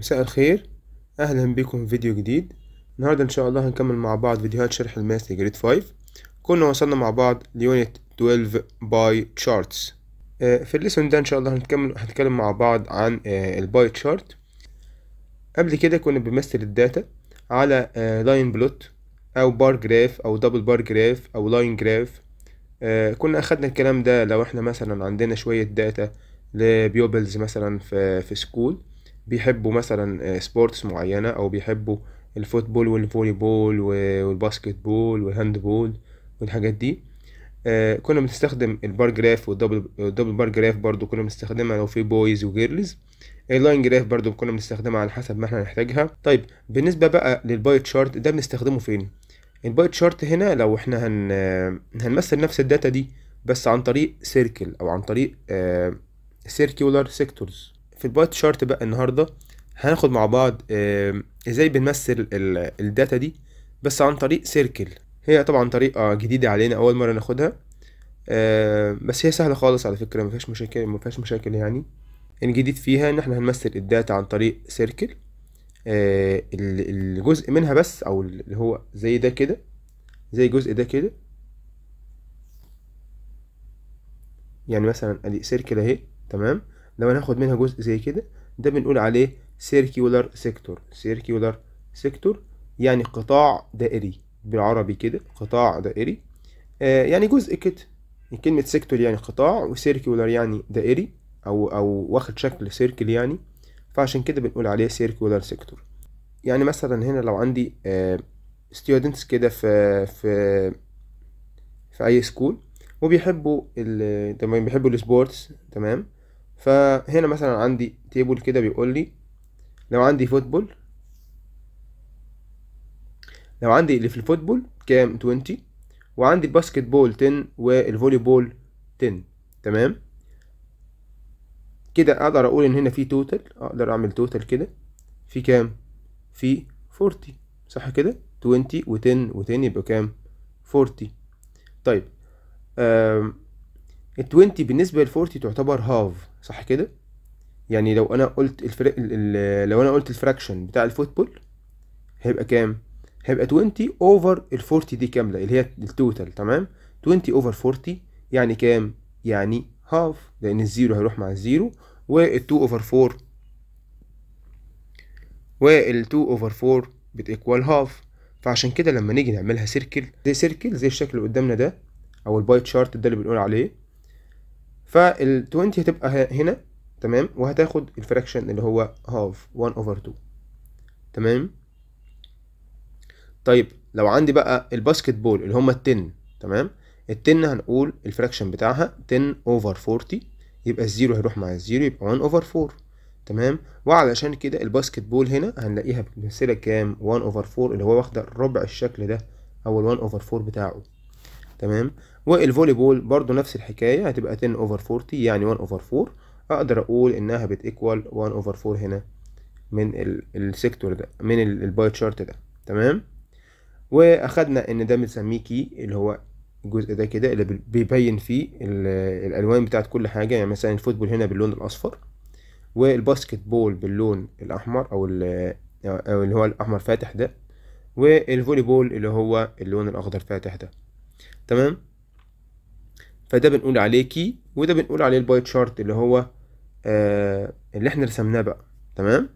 مساء الخير، اهلا بكم في فيديو جديد. النهارده ان شاء الله هنكمل مع بعض فيديوهات شرح ال math ل grade 5. كنا وصلنا مع بعض ل unit 12 pie charts. في ال lesson ده ان شاء الله هنتكلم مع بعض عن ال pie chart. قبل كده كنا بنمثل ال data على line plot او bar graph او double bar graph او line graph. كنا اخدنا الكلام ده لو احنا مثلا عندنا شوية data ل pupils مثلا في school بيحبوا مثلا sports معينة، او بيحبوا ال football وال volleyball وال basketball وال handball والحاجات دي. كنا بنستخدم ال bar graph وال double bar graph، برضو كنا بنستخدمها لو في boys و girls. ال line graph برضو كنا بنستخدمها على حسب ما احنا نحتاجها. طيب بالنسبة بقى لل pie chart ده بنستخدمه فين؟ ال pie chart هنا لو احنا هنمثل نفس ال data دي بس عن طريق circle او عن طريق circular sectors. في ال pie chart بقى النهارده هناخد مع بعض ازاي بنمثل ال data دي بس عن طريق circle. هي طبعا طريقه جديدة علينا، اول مرة ناخدها، بس هي سهلة خالص على فكرة، ما فيهاش مشاكل، ما فيهاش مشاكل. يعني الجديد فيها ان احنا هنمثل ال data عن طريق circle، الجزء منها بس، او اللي هو زي ده كده، زي الجزء ده كده. يعني مثلا ادي circle اهي، تمام. لو هناخد منها جزء زي كده، ده بنقول عليه circular sector. circular sector يعني قطاع دائري بالعربي كده، قطاع دائري، يعني جزء كده. كلمة sector يعني قطاع، و circular يعني دائري او واخد شكل circle يعني، فعشان كده بنقول عليه circular sector. يعني مثلا هنا لو عندي students كده في في في اي school وبيحبوا تمام، بيحبوا ال sports، تمام. فهنا مثلا عندي table كده بيقول لي لو عندي football، لو عندي اللي في ال football كام؟ 20، وعندي ال basketball 10 وال volleyball 10، تمام كده. اقدر اقول ان هنا في total، اقدر اعمل total كده في كام؟ في 40، صح كده؟ 20 و10 و10 يبقى كام؟ 40. طيب ال 20 بالنسبة لل 40 تعتبر half، صح كده؟ يعني لو انا قلت لو انا قلت ال fraction بتاع ال football هيبقى كام؟ هيبقى 20 over ال 40 دي كاملة اللي هي ال total، تمام؟ 20 over 40 يعني كام؟ يعني half، لان ال zero هيروح مع ال zero، وال 2 over 4، وال 2 over 4 بت equal half. فعشان كده لما نيجي نعملها circle زي circle زي الشكل اللي قدامنا ده، او ال pie chart ده اللي بنقول عليه، فال 20 هتبقى هنا، تمام، وهتاخد ال fraction اللي هو half 1 over 2، تمام. طيب لو عندي بقى ال basketball اللي هما ال 10، تمام، ال 10 هنقول ال fraction بتاعها 10 over 40، يبقى ال zero هيروح مع ال zero، يبقى 1 over 4، تمام. وعلشان كده ال basketball هنا هنلاقيها بتمثلها كام؟ 1 over 4، اللي هو واخده ربع الشكل ده او ال 1 over 4 بتاعه، تمام. وال volleyball برضو نفس الحكاية، هتبقى 10 over 40 يعني 1 over 4. اقدر اقول انها بت equal 1 over 4 هنا من ال sector ده، من ال pie chart ده، تمام. واخدنا ان ده بنسميه key، اللي هو الجزء ده كده اللي بيبين فيه الالوان بتاعت كل حاجة. يعني مثلا ال football هنا باللون الاصفر، وال basketball باللون الاحمر او اللي هو الاحمر فاتح ده، وال volleyball اللي هو اللون الاخضر فاتح ده، تمام. فده بنقول عليه key، وده بنقول عليه ال pie chart اللي هو اللي احنا رسمناه بقى، تمام.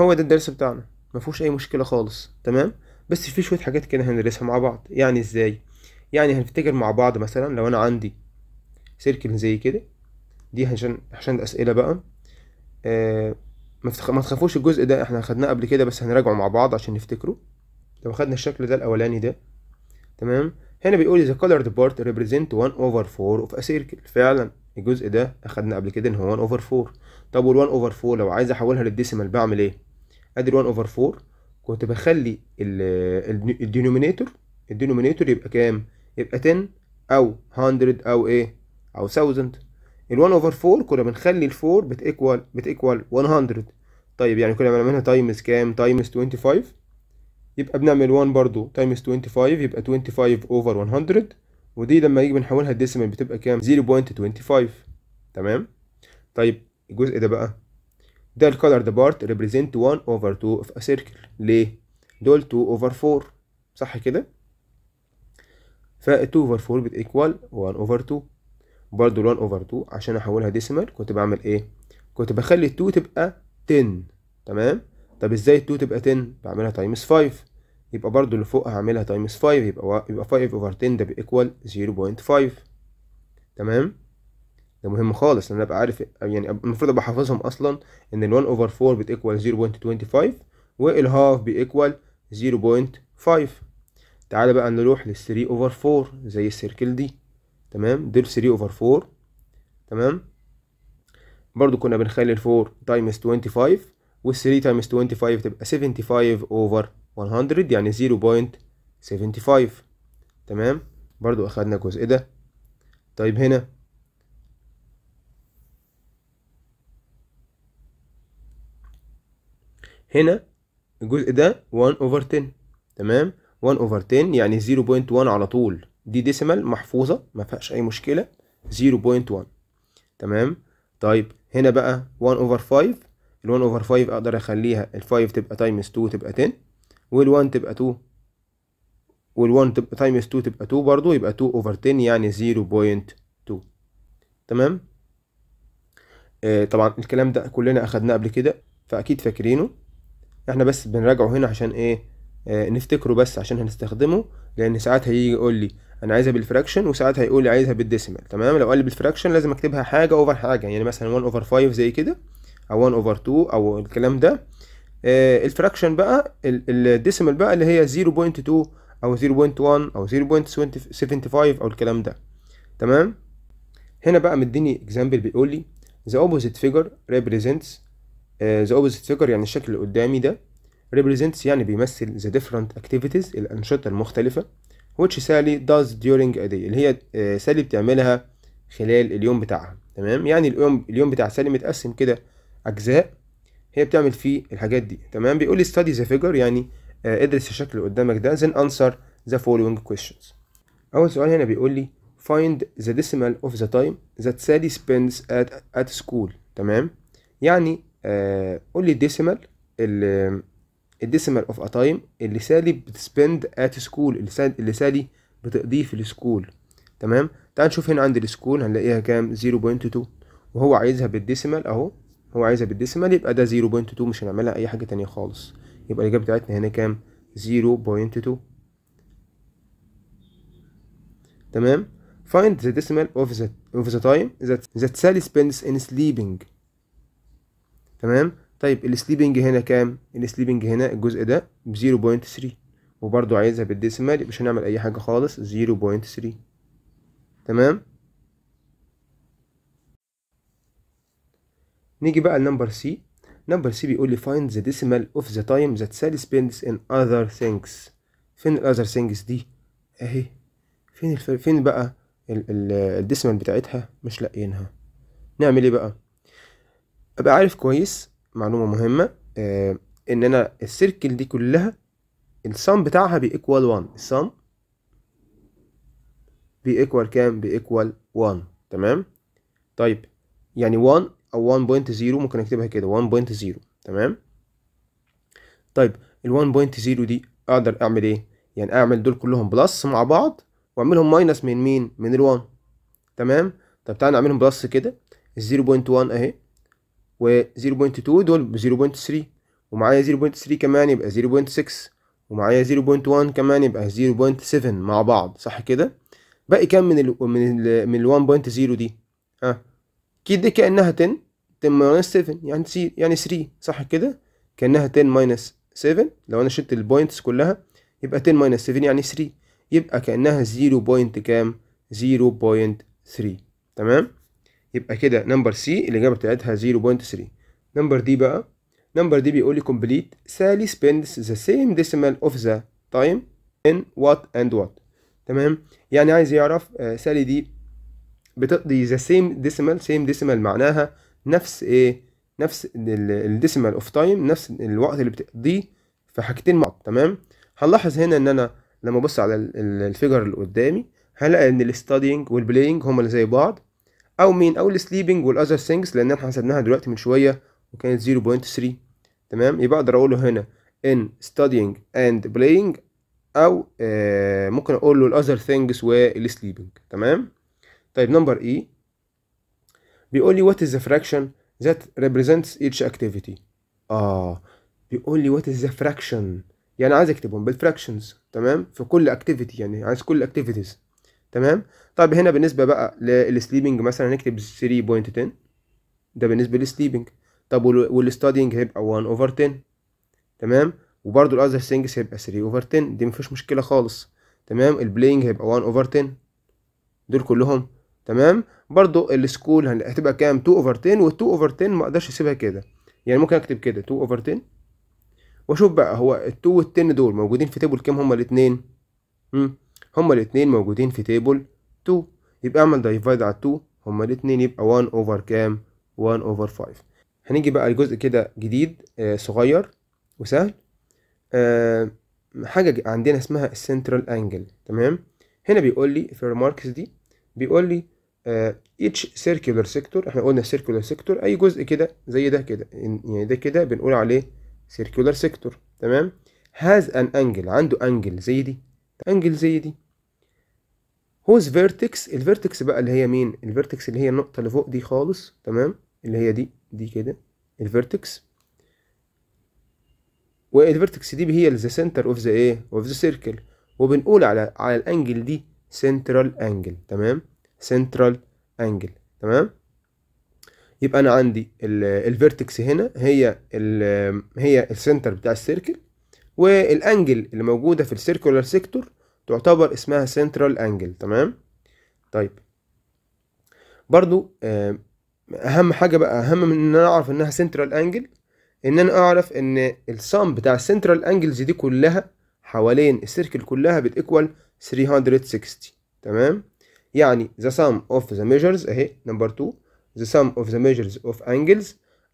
هو ده الدرس بتاعنا، ما فيهوش اي مشكلة خالص، تمام. بس في شوية حاجات كده هندرسها مع بعض. يعني ازاي؟ يعني هنفتكر مع بعض مثلا لو انا عندي circle زي كده، دي عشان الاسئلة بقى، ما تخافوش، الجزء ده احنا خدناه قبل كده بس هنراجعه مع بعض عشان نفتكره. لو خدنا الشكل ده الاولاني ده، تمام، هنا بيقول the colored part represent 1 over 4 of a circle. فعلا الجزء ده اخدنا قبل كده ان هو 1 over 4. طب وال 1 over 4 لو عايز احولها لل decimal بعمل ايه؟ ادي ال 1 over 4 كنت بخلي ال denominator، ال denominator يبقى كام؟ يبقى 10 او 100 او ايه؟ او 1000. ال 1 over 4 كنا بنخلي ال 4 بت equal 100. طيب يعني كنا بنعملها times كام؟ times 25، يبقى بنعمل 1 برضو times 25 يبقى 25 over 100، ودي لما يجي بنحولها ال decimal بتبقى كام؟ 0.25، تمام. طيب الجزء ده بقى ده ال colored part represent 1 over 2 of a circle. ليه؟ دول 2 over 4 صح كده؟ ف 2 over 4 بت equal 1 over 2. برضه 1 over 2 عشان احولها decimal كنت بعمل ايه؟ كنت بخلي 2 تبقى 10. تمام؟ طب ازاي 2 تبقى 10؟ بعملها times 5، يبقى برضو اللي فوق هعملها times 5، يبقى 5 over 10 ده ب equal 0.5. تمام؟ ده مهم خالص ان انا ابقى عارف، يعني المفروض ابقى حافظهم اصلا ان ال 1 over 4 بت equal 0.25 وال half ب equal 0.5. تعالى بقى نروح لل 3 over 4 زي ال circle دي. تمام؟ دول 3 over 4. تمام؟ برضو كنا بنخلي ال 4 times 25 وال 3 times 25 تبقى 75 over 100 يعني 0.75. تمام؟ برضو اخدنا الجزء ده. طيب هنا الجزء ده 1 over 10. تمام؟ 1 over 10 يعني 0.1 على طول، دي decimal محفوظة ما فيهاش أي مشكلة 0.1. تمام؟ طيب هنا بقى 1 over 5، ال 1 over 5 أقدر أخليها ال 5 تبقى times 2 تبقى 10، وال 1 تبقى 2، وال 1 تبقى times 2 تبقى 2 برضو، يبقى 2 over 10 يعني 0.2. تمام؟ طبعا الكلام ده كلنا أخدناه قبل كده فأكيد فاكرينه، احنا بس بنراجعه هنا عشان ايه؟ نفتكره بس عشان هنستخدمه، لان ساعات هيجي يقول لي انا عايزها بال fraction وساعات هيقول لي عايزها بال decimal. تمام؟ لو قال لي بال fraction لازم اكتبها حاجه over حاجه، يعني مثلا 1 over 5 زي كده او 1 over 2 او الكلام ده. ال fraction بقى ال decimal بقى اللي هي 0.2 او 0.1 او 0.75 او الكلام ده. تمام؟ هنا بقى مديني example بيقول لي the opposite figure represents، the opposite figure يعني الشكل اللي قدامي ده represents يعني بيمثل the different activities الأنشطة المختلفة which Sally does during a day اللي هي سالي بتعملها خلال اليوم بتاعها. تمام؟ يعني اليوم بتاع سالي متقسم كده أجزاء هي بتعمل فيه الحاجات دي. تمام؟ بيقول لي study the figure يعني ادرس الشكل اللي قدامك ده then answer the following questions. أول سؤال هنا بيقول لي find the decimal of the time that Sally spends at school. تمام؟ يعني قول لي ال decimal ال decimal of a time اللي سالي بت spend at school، اللي سالي بتقضيه في ال school. تمام؟ تعال نشوف هنا عند ال school هنلاقيها كام؟ 0.2، وهو عايزها بال decimal اهو، هو عايزها بال decimal يبقى ده 0.2، مش هنعملها اي حاجه تانية خالص. يبقى الاجابه بتاعتنا هنا كام؟ 0.2. تمام؟ find the decimal of the time that Sally spends in sleeping. تمام؟ طيب ال sleeping هنا كام؟ ال sleeping هنا الجزء ده ب 0.3، وبرضو عايزها بال decimal مش هنعمل اي حاجة خالص 0.3. تمام؟ نيجي بقى ل number C. number C بيقول لي find the decimal of the time that Sally spends in other things. فين ال other things دي؟ اهي. فين بقى ال decimal بتاعتها؟ مش لاقيينها. نعمل ايه بقى؟ ابقى عارف كويس معلومة مهمة، ان انا ال circle دي كلها ال sum بتاعها ب equal 1، ال sum ب equal كام؟ ب equal 1. تمام؟ طيب يعني 1 او 1.0 ممكن اكتبها كده 1.0. تمام؟ طيب ال 1.0 دي اقدر اعمل ايه؟ يعني اعمل دول كلهم plus مع بعض واعملهم minus من مين؟ من ال 1. تمام؟ طب تعالى نعملهم plus كده، ال 0.1 اهي و 0.2 دول ب 0.3، ومعايا 0.3 كمان يبقى 0.6، ومعايا 0.1 كمان يبقى 0.7 مع بعض صح كده؟ باقي كام من ال 1.0 دي؟ ها كده كأنها 10 minus 7 يعني يعني 3 صح كده؟ كأنها 10 minus 7، لو انا شلت ال points كلها يبقى 10 minus 7 يعني 3، يبقى كأنها 0. كام؟ 0.3. تمام؟ يبقى كده number C الإجابة بتاعتها 0.3. number D بقى، number D بيقول لي complete Sally spends the same decimal of the time in what and what. تمام؟ يعني عايز يعرف سالي دي بتقضي the same decimal، same decimal معناها نفس ايه؟ نفس ال decimal of time، نفس الوقت اللي بتقضيه في حاجتين مع بعض. تمام؟ هنلاحظ هنا ان انا لما ابص على ال figure اللي قدامي هلاقي ان ال studying وال playing هما اللي زي بعض، او مين؟ او ال sleeping وال other things، لان احنا حسبناها دلوقتي من شويه وكانت 0.3. تمام، يبقى اقدر اقول له هنا in studying and playing، او ممكن اقول له ال other things وال sleeping. تمام. طيب number E بيقول لي what is the fraction that represents each activity. بيقول لي what is the fraction، يعني عايز اكتبهم بال fractions. تمام، في كل activity، يعني عايز كل activities. تمام. طيب هنا بالنسبة بقى لل sleeping مثلا هنكتب 3.10، ده بالنسبة لل sleeping. طب وال studying هيبقى 1 over 10. تمام، وبرده ال other things هيبقى 3 over 10، دي مفيش مشكلة خالص. تمام، ال playing هيبقى 1 over 10، دول كلهم. تمام، برضو ال school هتبقى كام؟ 2 over 10، وال 2 over 10 ما اقدرش اسيبها كده، يعني ممكن اكتب كده 2 over 10، واشوف بقى هو ال 2 وال 10 دول موجودين في table كام؟ هما الاثنين، هما الاثنين موجودين في table 2، يبقى اعمل divide على 2، هما الاثنين، يبقى 1 over كام؟ 1 over 5. هنيجي بقى لجزء كده جديد صغير وسهل، حاجة عندنا اسمها ال central angle. تمام، هنا بيقول لي في ال remarks دي، بيقول لي each circular sector، احنا قلنا circular sector اي جزء كده زي ده كده، يعني ده كده بنقول عليه circular sector. تمام، has an angle، عنده angle زي دي، angle زي دي، whose vertex، ال vertex بقى اللي هي مين؟ ال vertex اللي هي النقطة اللي فوق دي خالص. تمام، اللي هي دي، دي كده ال vertex، وال vertex دي هي the center of the ايه؟ of the circle، وبنقول على ال angle دي central angle. تمام، central angle. تمام، يبقى انا عندي ال vertex هنا هي ال center بتاع ال circle، وال angle اللي موجودة في ال circular sector تعتبر اسمها central angle. تمام. طيب برضو اهم حاجة بقى، اهم من ان انا اعرف انها central angle، ان انا اعرف ان ال sum بتاع ال central angles دي كلها حوالين ال circle كلها بت equal 360. تمام، يعني the sum of the measures اهي number 2، the sum of the measures of angles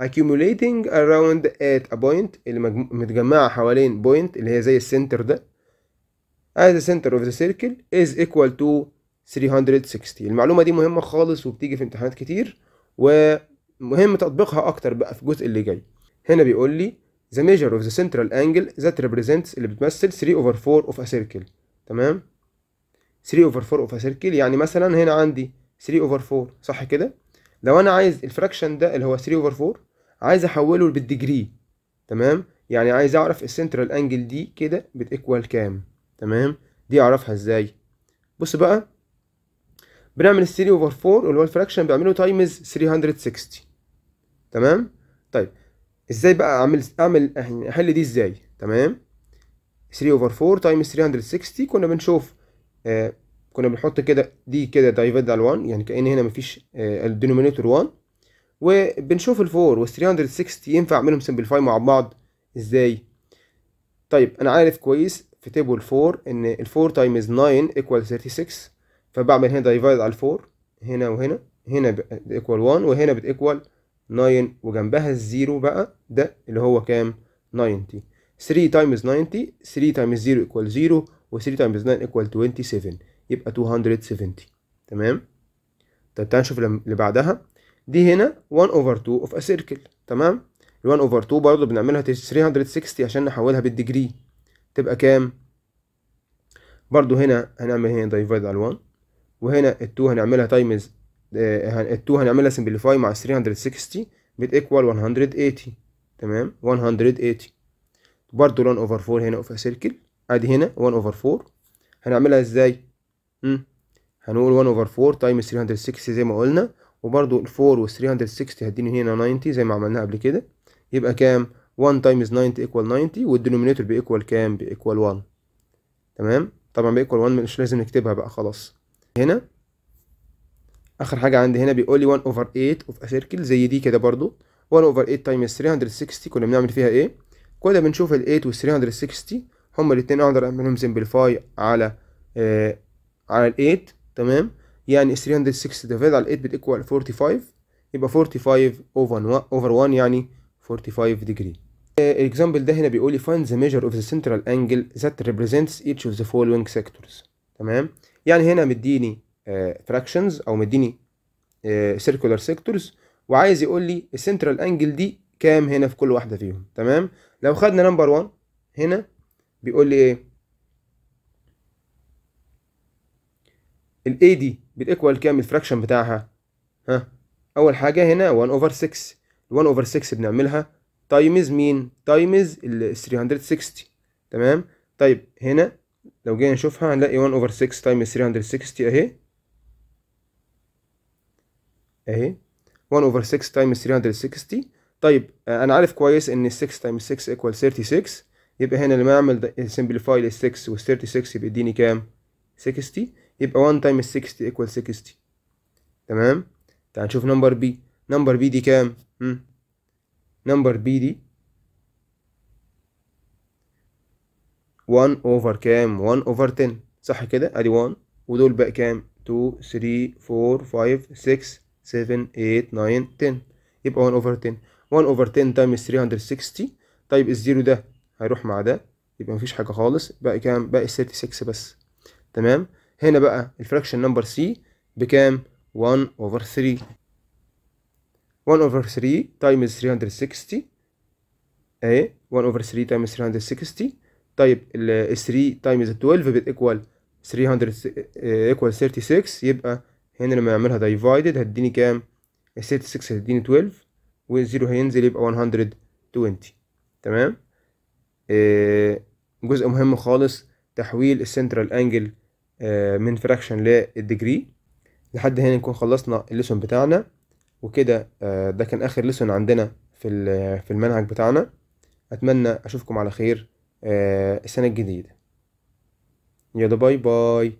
accumulating around at a point، اللي متجمعة حوالين point اللي هي زي ال center ده، at the center of the circle is equal to 360. المعلومة دي مهمة خالص وبتيجي في امتحانات كتير، ومهم تطبيقها أكتر بقى في الجزء اللي جاي. هنا بيقول لي the measure of the central angle that represents، اللي بتمثل 3 over 4 of a circle. تمام، 3 over 4 of a circle، يعني مثلا هنا عندي 3 over 4، صح كده؟ لو انا عايز ال fraction ده اللي هو 3 over 4 عايز احوله بال degree. تمام، يعني عايز اعرف ال central angle دي كده بت equal كام. تمام، دي اعرفها ازاي؟ بص بقى، بنعمل ال 3 over 4 اللي هو ال fraction بعمله times 360. تمام، طيب ازاي بقى اعمل احل دي ازاي؟ تمام، 3 over 4 times 360، كنا بنشوف كنا بنحط كده دي كده divide على 1، يعني كأن هنا مفيش ال denominator 1، وبنشوف ال 4 وال 360 ينفع اعملهم simplify مع بعض ازاي. طيب انا عارف كويس في table 4 ان ال 4 times 9 equal 36، فبعمل هنا divide على 4 هنا وهنا، هنا equal 1 وهنا بت equal 9، وجنبها ال zero بقى ده اللي هو كام؟ 90. 3 times 90، 3 times 0 equal 0، و 3 times 9 equal 27، يبقى 270. تمام. طيب تعال نشوف اللي بعدها. دي هنا 1 over 2 of a circle. تمام، ال 1 over 2 برضه بنعملها 360 عشان نحولها بال degree، تبقى كام؟ برضه هنا هنعمل هنا divide على 1، وهنا ال 2 هنعملها times ال 2 هنعملها simplify مع 360 بت equal 180. تمام، 180. برضه 1 over 4 هنا of a circle، ادي هنا 1 over 4 هنعملها ازاي؟ هنقول 1 over 4 times 360 زي ما قلنا، وبرضو ال 4 وال 360 هتديني هنا 90 زي ما عملناها قبل كده، يبقى كام؟ 1 times 90 equal 90، وال denominator ب equal كام؟ ب equal 1. تمام، طبعا ب equal 1 مش لازم نكتبها بقى خلاص. هنا اخر حاجة عندي هنا بيقول لي 1 over 8 of a circle زي دي كده برضو، 1 over 8 times 360 كنا بنعمل فيها ايه؟ كنا بنشوف ال 8 وال 360 هما الاتنين اقدر اعملهم simplify على ال 8. تمام، يعني 360 divide على 8 بت equal 45، يبقى 45 over 1 يعني 45 degree. ال example ده هنا بيقول لي find the measure of the central angle that represents each of the following sectors. تمام، يعني هنا مديني fractions او مديني circular sectors، وعايز يقول لي ال central angle دي كام هنا في كل واحدة فيهم. تمام، لو خدنا number 1 هنا بيقول لي ايه؟ ال A دي بت equal كام ال fraction بتاعها؟ ها، اول حاجة هنا 1 over 6، 1 over 6 بنعملها times مين؟ times ال 360. تمام، طيب هنا لو جينا نشوفها هنلاقي 1 over 6 times 360 اهي اهي 1 over 6 times 360. طيب انا عارف كويس ان 6 times 6 equal 36، يبقى هنا لما اعمل simplify لل 6 وال 36 يبقى يديني كام؟ 60، يبقى 1 times 60 equal 60. تمام، تعال نشوف number B. number B دي كام؟ number B دي 1 over كام؟ 1 over 10، صح كده؟ ادي 1 ودول بقى كام؟ 2 3 4 5 6 7 8 9 10، يبقى 1 over 10. 1 over 10 times 360. طيب ال zero ده هيروح مع ده، يبقى مفيش حاجة خالص، باقي كام؟ باقي 36 بس. تمام، هنا بقى ال fraction number C بكام؟ 1 over 3. 1 over 3 times 360 اهي، 1 over 3 times 360. طيب ال 3 times 12 بت equal 300 equal 36، يبقى هنا لما نعملها divided هتديني كام؟ ال 36 هتديني 12 وال zero هينزل يبقى 120. تمام، جزء مهم خالص تحويل ال central angle من fraction لل degree. لحد هنا نكون خلصنا ال lesson بتاعنا، وكده ده كان اخر lesson عندنا في المنهج بتاعنا. اتمنى اشوفكم على خير السنة الجديدة. يلا bye bye.